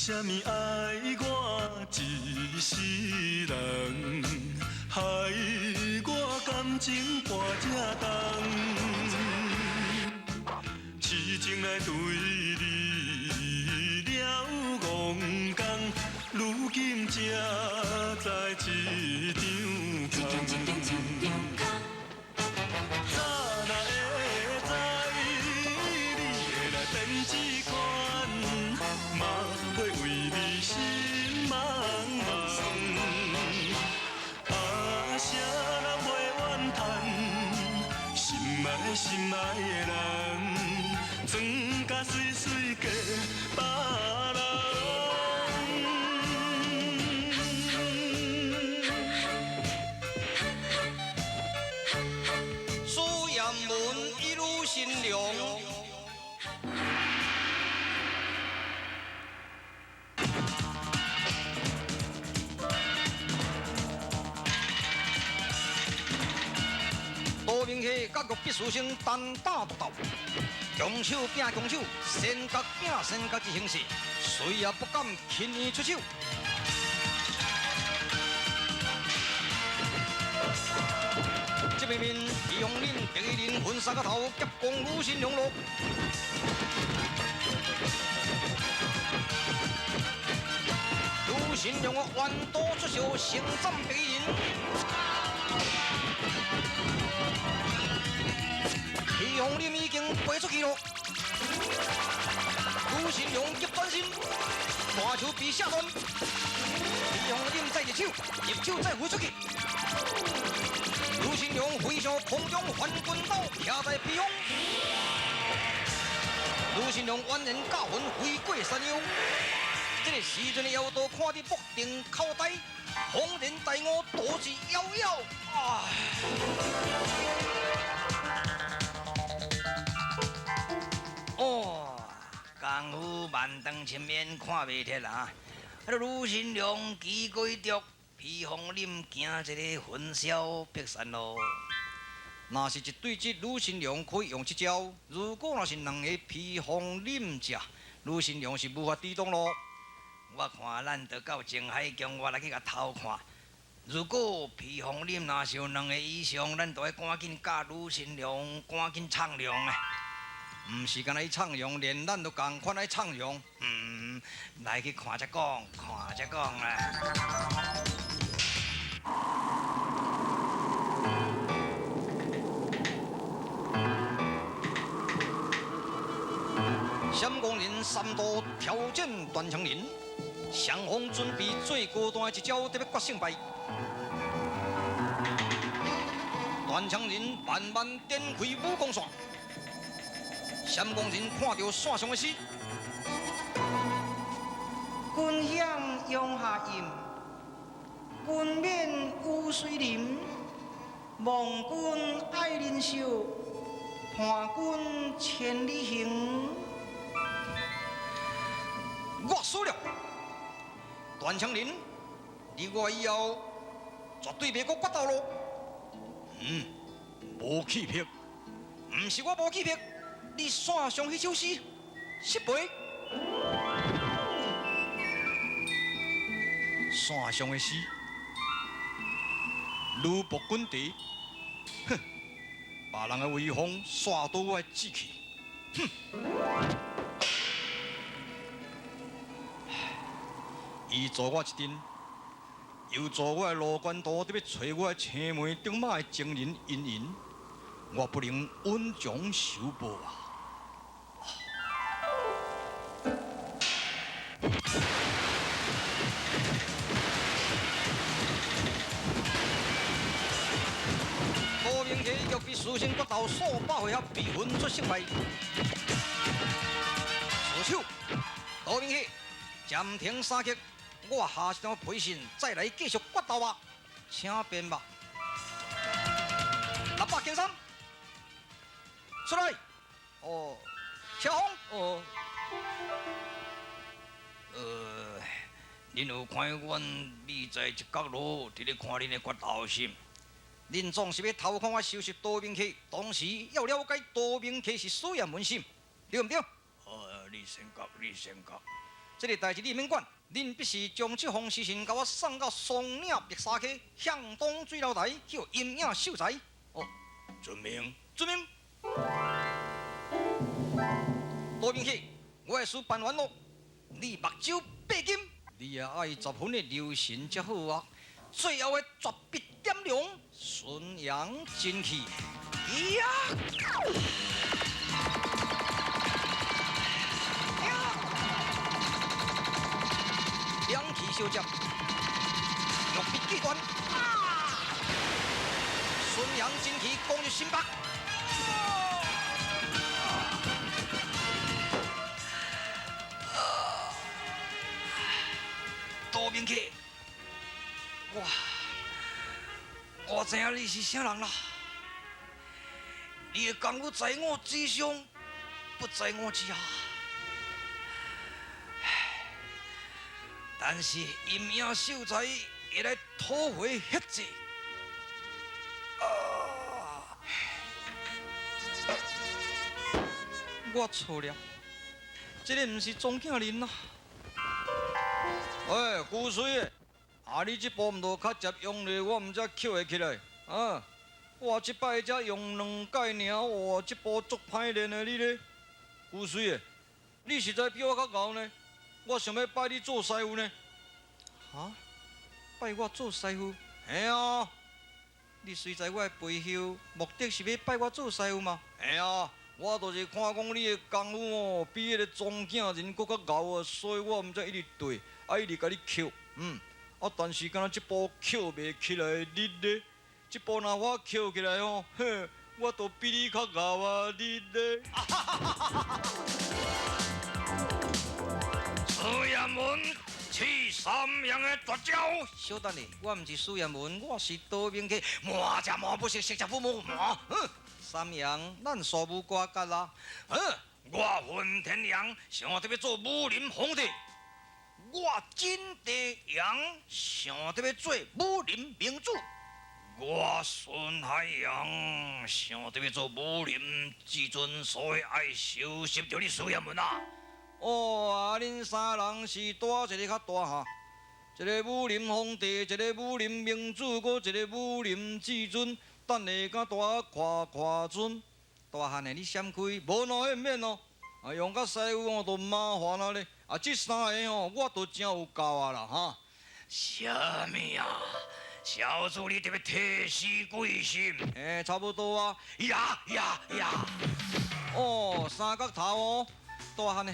啥物愛我一世人，害我感情跋這重，痴情來對你了戇工，如今才知一場空。早若會知你會來變這款，嘛袂為你心茫茫。啊，啥人袂怨嘆，心愛心愛的人，装甲媠媠嫁別人。苏艷文一路新娘。多明喜甲玉必书生单打独斗，强手拼强手，仙角拼仙角之形势，谁也不敢轻易出手。这边面，披风岭白衣人分三个头，夹攻鲁新娘咯。鲁新娘我弯刀出鞘，先斩白衣人。披风岭已经飞出去咯。鲁新娘急转身，大手被射断。披风岭再入手，入手再飞出去。鲁新娘飞上空中翻滚刀，徛在披风。鲁新娘蜿蜒驾云飞过山腰，这个时阵的妖刀看得目瞪口呆，恍然大悟，肚子摇摇。唉。哦，功夫万当前面看袂脱啦！啊，鲁新娘骑过着披风岭，行一个云霄碧山路。若是一对一，鲁新娘可以用这招；如果若是两个披风岭者，鲁新娘是无法抵挡咯。我看咱就到静海宫，我來去共偷看。如果披風嶺若是有兩個以上，咱就愛趕緊教呂新娘，趕緊唱梁啊！毋是干焦伊唱梁，連咱都仝款愛唱梁。來去看才講，看才講啦。閃光人三度挑戰斷腸人，雙方準備最高端的一招，得欲決勝敗。斷腸人慢慢展開武功線，閃光人看著線上的詩，君向陽下吟，君免雨水淋，望君愛人壽，伴君千里行。我輸了，斷腸人，你我以後絕對袂閣決鬥囉。無氣魄，毋是我無氣魄，你線上彼首詩失陪。線上的詩，呂布軍敵，哼，別人的威風煞倒我的志氣，哼。伊助我一陣，又助我的羅貫道，得欲揣我的青梅竹馬的情人茵茵，我不能恩將仇報啊！高明体欲比书生决鬥數百回合，比分出勝敗。出手，高明體暫停三刻。我下一場培訓再來繼續決鬥吧，請便吧。603，出來。哦，小紅。哦。恁有看阮覕在一角落，佇咧看恁的決鬥是？恁總是欲偷看我收拾多明客，同時要了解多明客是蘇艷文心，對毋對？哦，你先講，你先講。這个代誌你免管，恁必須將這封書信共我送到雙嶺白沙溪向東水樓台去予陰影秀才。哦，遵命，遵命。杜明客，我的事辦完咯，你目睭閉緊，你也愛十分的留神才好啊。最後的絕筆點亮，純陽真氣。呀！兩氣相接，玉筆既斷。純陽真氣攻入心腹。杜明客，我知影你是啥人啦。你的功夫在我之上，不在我之下。但是陰影秀才會來討回血債。啊！我錯了，這个毋是莊敬林啊！喂，古水的，啊你這步毋著較捷用力，我毋才抾會起來。啊！我這擺才用兩擺爾，哇！這步足歹練的你咧，古水的，你實在比我較𠢕呢。我想欲拜你做師傅呢。哈？拜我做師傅？嘿啊！你隨在我的背後，目的是欲拜我做師傅嗎？嘿啊！我就是看講你的功夫哦，比彼个莊敬仁閣較𠢕啊，所以我毋才一直對，啊一直共你抾，啊但是敢若這步抾袂起來，你咧？這步若我抾起來吼，哼，我就比你較𠢕啊，你咧？苏彦文，取三阳的绝招。小等下，我毋是苏彦文，我是杜明客。魔食魔不食，食食不魔魔。三阳，咱素无瓜葛啦。我云天阳想著欲做武林皇帝，我金地阳想著欲做武林明主，我孙海洋想著欲做武林至尊，所以愛收拾著你苏彦文啊！哦，啊，恁三人是大一个較大哈，一个武林皇帝，一个武林明主，阁一个武林至尊。等下甲大看看阵，大汉的你闪开，无喏，彼毋免哦。啊，用甲师傅哦，都麻烦啊咧。啊，这三个吼，我都真有够啊啦哈。啥物啊？小子，你特别铁死鬼心？欸，差不多啊。呀呀呀！哦，三角头哦，大汉的，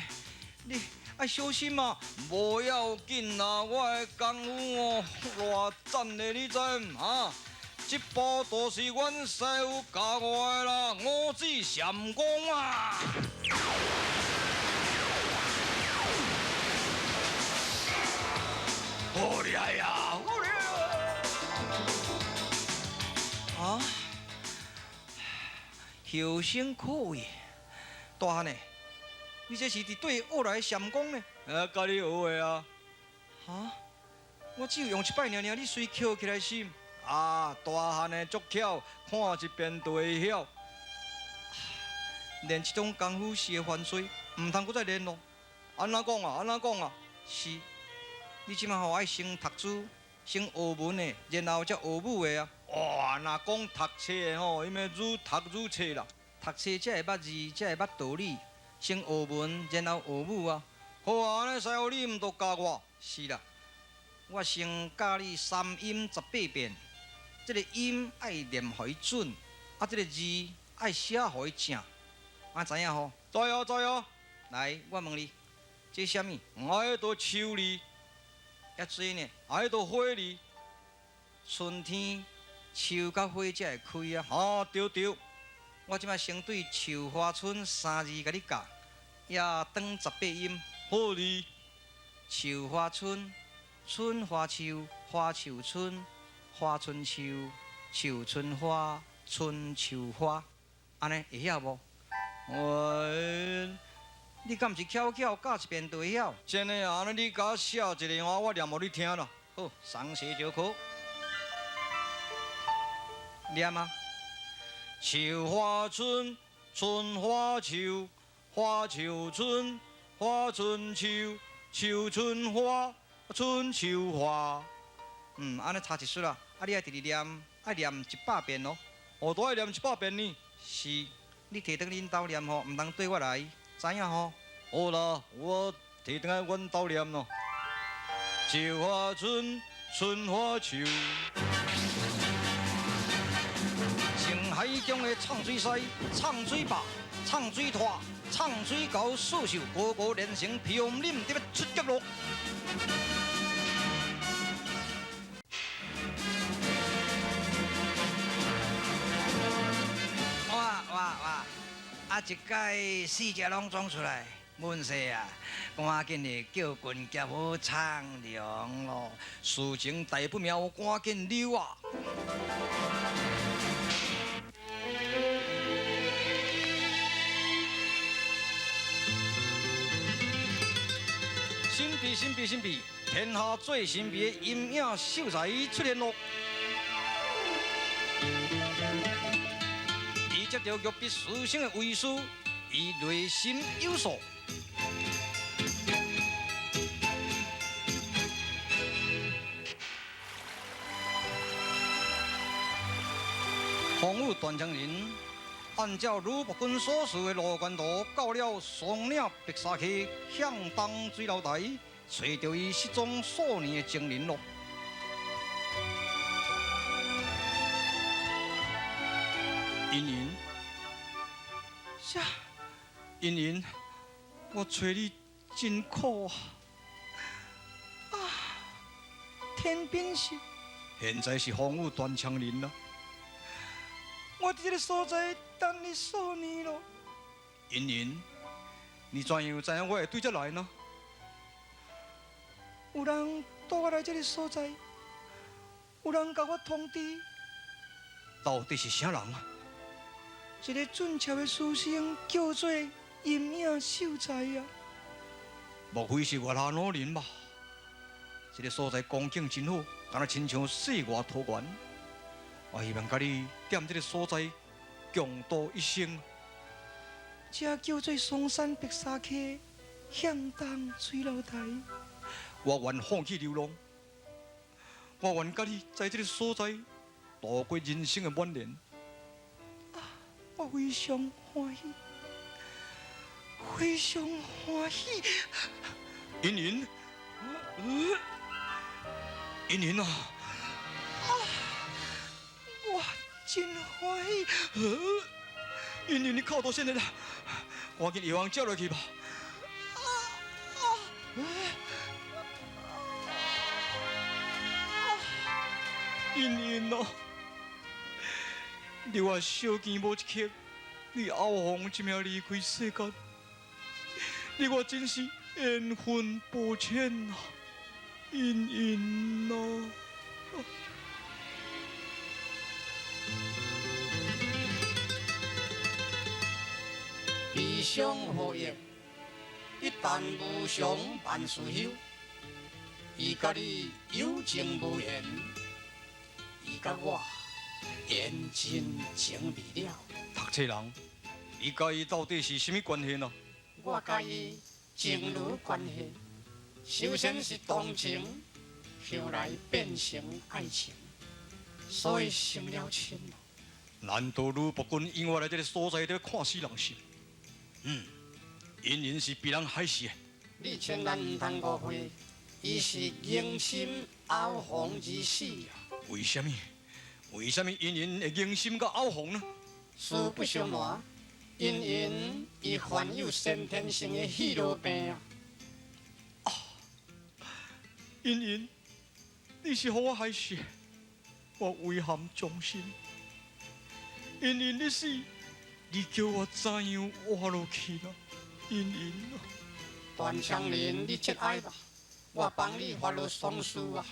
你爱小心啊！无要紧啦，我的功夫哦，偌赞的，你知毋？哈？这步就是阮师傅教我的啦，五指禅功啊！好厉害呀！好厉害！啊，后生可畏，大汉的，你这是伫对学来禅功呢？啊，共你学的啊！哈，我只有用一摆尔尔，你随捡起来是？啊，大汉的足巧，看一遍就会晓。练这种功夫是会犯罪，毋通阁再练咯。按怎讲啊？按怎讲啊？是，你这马吼爱先读书，先学文的，然后才学武的啊。哇，若讲读册的吼，伊咪愈读愈册啦。读册才会捌字，才会捌道理。先学文，然后学武啊。好啊，按呢师傅你毋都教我？是啦，我先教你三音十八变。这个音爱念予伊准，啊，这个字爱写予伊正，啊，知影吼？知啊，知啊。来，我问你，这啥物？啊，彼都树字，遐济呢？啊，彼都花字。春天，树佮花才会开啊。啊，对对。我这摆先对树花春三字共你教，也长十八音。好字。树花春，春花树，花树春。花春树，树春花，春树花，按呢会晓无？喂，你敢毋是巧巧教一遍就会晓？真的啊，按呢你共我写一个，我念予你听啦。好，送写就可。念啊！树花春，春花树，花树春，花春树，秋春花，春秋花。嗯，按呢差一出啦，啊，你愛直直念，愛念100遍哦。哦，都愛念100遍呢。是，你提轉恁兜念吼，毋通對我來，知影吼？好啦，我提轉來阮兜念咯。秋花春，春花秋。青海疆的唱水西，唱水坝，唱水拖，唱水沟，四秀高高连成，披风岭得欲出击咯！哇哇哇！啊，一届四只攏总出來，問世啊，趕緊的叫軍夾好唱涼咯！事情大不妙，趕緊溜啊！神秘神秘神秘，天下最神秘的陰影秀才出現咯！伊接著玉筆書生的遺書，伊內心有數。風雨斷腸人按照呂伯君所示的路線圖，到了雙嶺白沙溪向東水樓台，揣著伊失蹤數年的情人咯。茵茵，啥？茵茵，我揣你真苦啊！啊，天邊是？現在是風雨斷腸人啦。我佇這个所在等你數年咯。茵茵，你怎樣知影我會對這來呢？有人帶我來這个所在，有人共我通知。到底是啥人啊？一个俊俏的書生，叫做陰影秀才啊。莫非是月下老人吧？這个所在光景真好，敢若親像世外桃源。我希望佮你踮這个所在共度一生。這叫做雙山白沙溪，向東水樓台。我願放棄流浪，我願佮你在這个所在度過人生的晚年。啊，我非常歡喜，非常歡喜。茵茵，茵茵啊！我真歡喜。茵茵，你哭到啥呢啦？趕緊藥房接落去吧。茵茵啊，你我相见无一刻，你後方一命離開世間，你我真是緣分薄淺啊，茵茵啊！悲傷何益？一旦無常萬事休。伊佮你有情無緣，伊佮我緣盡情未了。讀冊人，你佮伊到底是啥物關係呢？我佮伊情侶關係，首先是同情，後來變成愛情，所以成了親。難道呂伯君引我來這个所在，佇看死人是？嗯，茵茵是被人害死的。你千萬毋通誤會，伊是疑心嘔風而死啊！為啥物？為啥物茵茵會疑心佮嘔風呢？實不相瞞，茵茵伊患有先天性的血尿病啊！啊，茵茵，你是予我害死，我遺憾終身。茵茵，你死，你叫我怎樣活落去呢？茵茵啊！段長林，你節哀吧，我幫你發落喪事啊！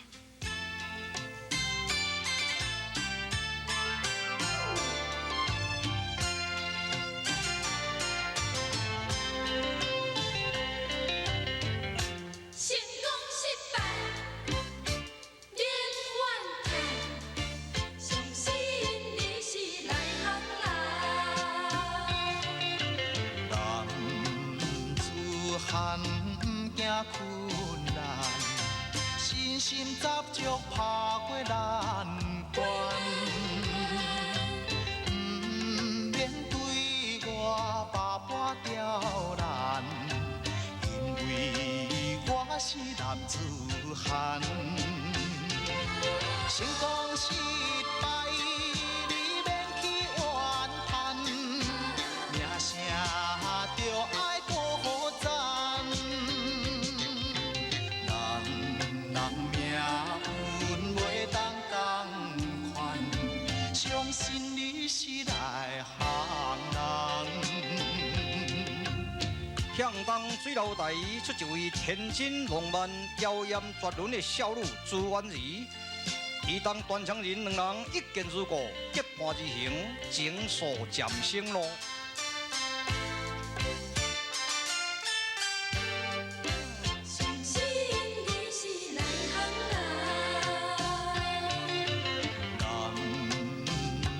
成功失敗免怨嘆，相信你是內行人。男子漢毋驚屈成功失敗，你免去怨嘆，名聲著愛閣讚。人人命運袂當仝款，相信你是內行人。向東水樓台出一位天真浪漫、嬌豔絕倫的少女朱婉儀，伊同段長仁兩人一見如故，結伴而行，情愫漸生咯。相信你是內行人。男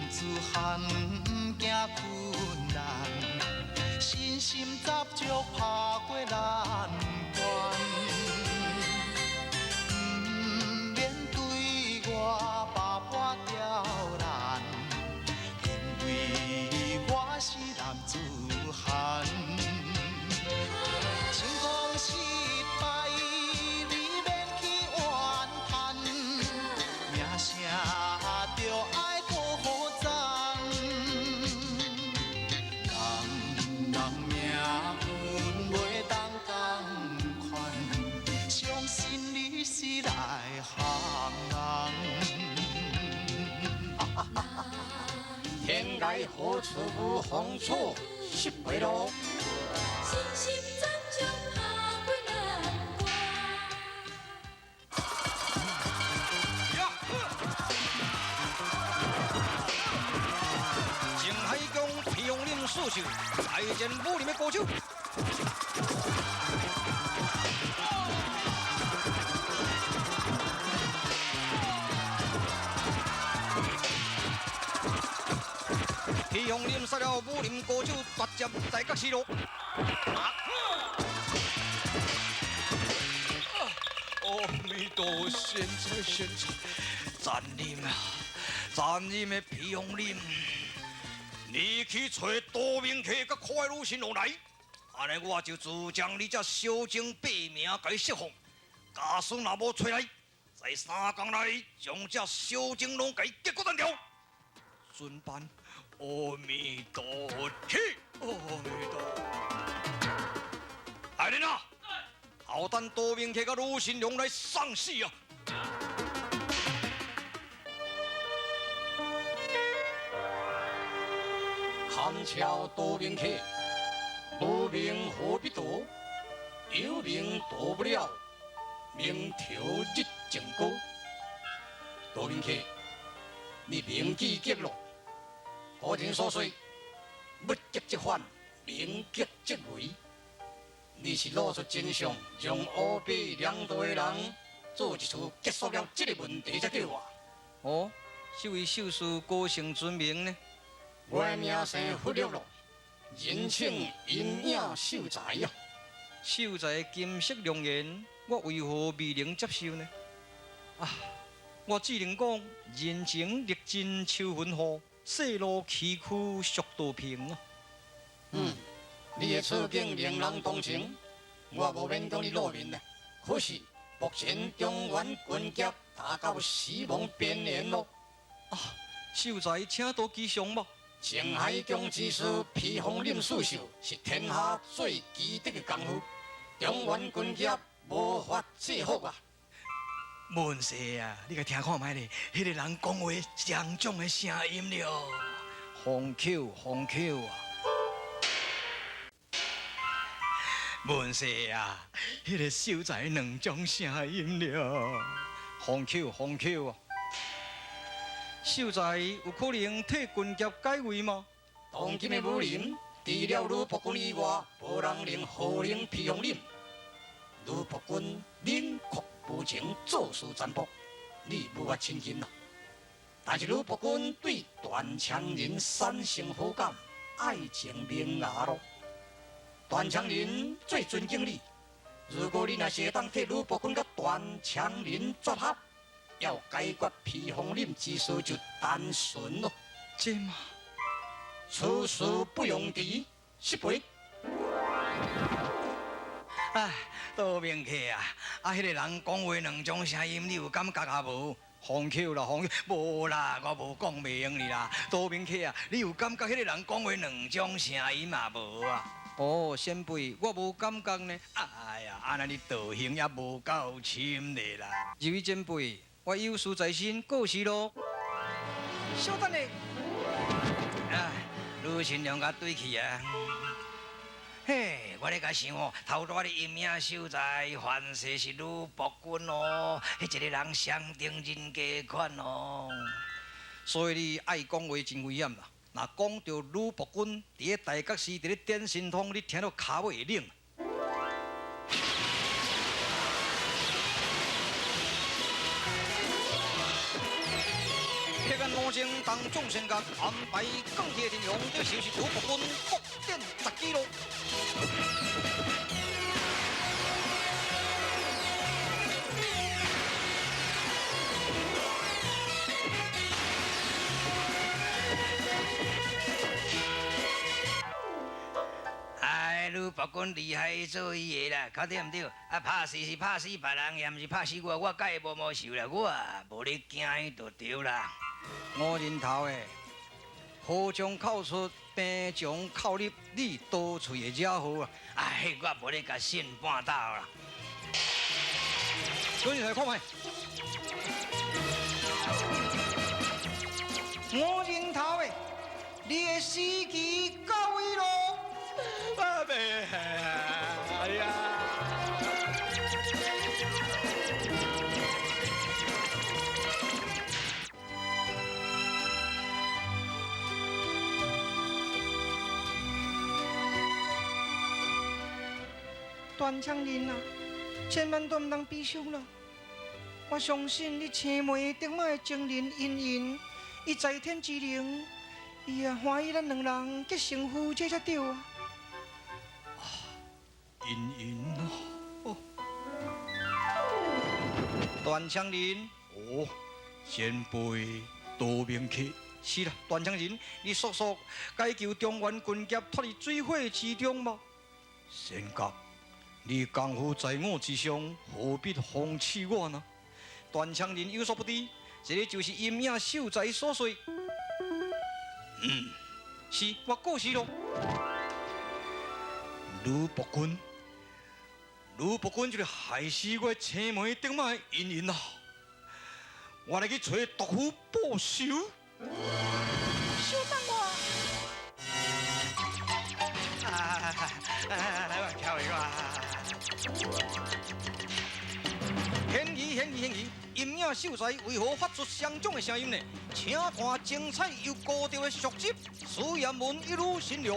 子漢毋驚困難，信心十足拍過難關。毋免對我百般刁難，因為我是男子漢。成功失敗，你免去怨嘆，名聲著愛閣讚。人人命運袂當仝款，相信你是內行人。天涯何處無芳草，失敗咯。信心十足拍過難關。靖海宮披風嶺四秀，大戰武林的高手。披風嶺殺了武林高手，奪佔大角四路。阿彌陀仙在仙在，殘忍啊！殘忍的披風嶺，你去揣多明客佮可愛女神郎來，按呢我就自將你這小精百名共伊釋放。假使若無揣來，在三工內將這小精攏共伊結果單掉。遵辦。阿彌陀佛，阿彌陀。愛蓮啊，後等多明客佮女神娘來送死啊！堪巧多明客，無名何必多？有名多不了，明朝日正高。多明客，你名記極樂，古人所說，物極則反，名極則違。你是露出真相，讓烏白兩道的人做一次結束了這個問題才對啊！哦，這位秀士高姓尊名呢？我的名姓忽略咯，人稱陰影秀才啊。秀才金色良言，我為何未能接受呢？啊，我只能講人情歷盡秋雲雨，世路崎嶇蜀道平啊。嗯，你的處境令人同情，我無勉強你露面啦。可是目前中原軍俠達到死亡邊緣咯。啊，秀才請多吉祥吧。靖海宮之師披風嶺四秀是天下最奇特的功夫，中原軍俠無法制服啊！文師啊，你共聽看覓咧？彼個人講話兩種的聲音了。風口風口啊！文師啊，彼個秀才兩種聲音了。風口風口啊！秀才有可能替軍俠解圍嗎？當今的武林，除了呂伯君以外，無人能號令披風嶺。呂伯君冷酷無情，做事殘暴，你無法親近啦。但是呂伯君對段長仁產生好感，愛情萌芽咯。段長仁最尊敬你，如果你若是會當替呂伯君佮段長仁撮合，要解決披風嶺之事就單純咯。這嘛，此事不用遲，失陪。啊，杜明客啊，啊，彼個人講話兩種聲音，你有感覺啊無？方巧啦，方巧，無啦，我無講袂用你啦。道明客啊，你有感覺彼個人講話兩種聲音嘛無啊？哦，先輩，我無感覺呢。哎呀，按呢你道行也無夠深咧啦。這位前輩，我有事在身，告辭囉。稍等下，啊，呂新娘共對去啊。嘿，我咧共想哦，頭拄仔的陰影秀才，凡世是呂伯君哦，彼一个人相當人格款哦。所以你愛講話真危險啦。若講著呂伯君，佇咧大覺寺，佇咧點神通，你聽到跤尾會冷。黑暗路前當眾仙閣安排鋼鐵陣容，這就是呂伯君國典十記咯。哎，呂伯君厲害做伊的啦，看對毋對？啊，拍死是拍死別人，也毋是拍死我，我佮伊無毛仇啦，我無咧驚伊就對啦。五人頭的，禍從口出，病從口入，你刀喙會惹禍啊！哎，我無咧共信半道啦。轉來看覓。五人頭的，你的死期到位囉。阿伯，哎呀！段昌仁啊，千萬都毋通悲傷啦！我相信你青梅竹馬的情人茵茵，伊在天之靈，伊也歡喜咱兩人結成夫妻才對啊！茵茵啊，段昌仁，哦，前輩道明客，是啦，段昌仁，你速速解救中原軍俠脫離水火之中吧。仙閣，你功夫在我之上，何必放棄我呢？段昌仁有所不知，這个就是陰影秀才所說。嗯，是我告辭囉。呂伯君，呂伯君就是害死我青梅竹馬的茵茵啊！我來去揣毒婦報仇。稍等我。來，我跳一個。嫌疑嫌疑嫌疑！陰影秀才為何發出相種的聲音呢？請看精彩又高調的續集《史艷文一呂新娘》。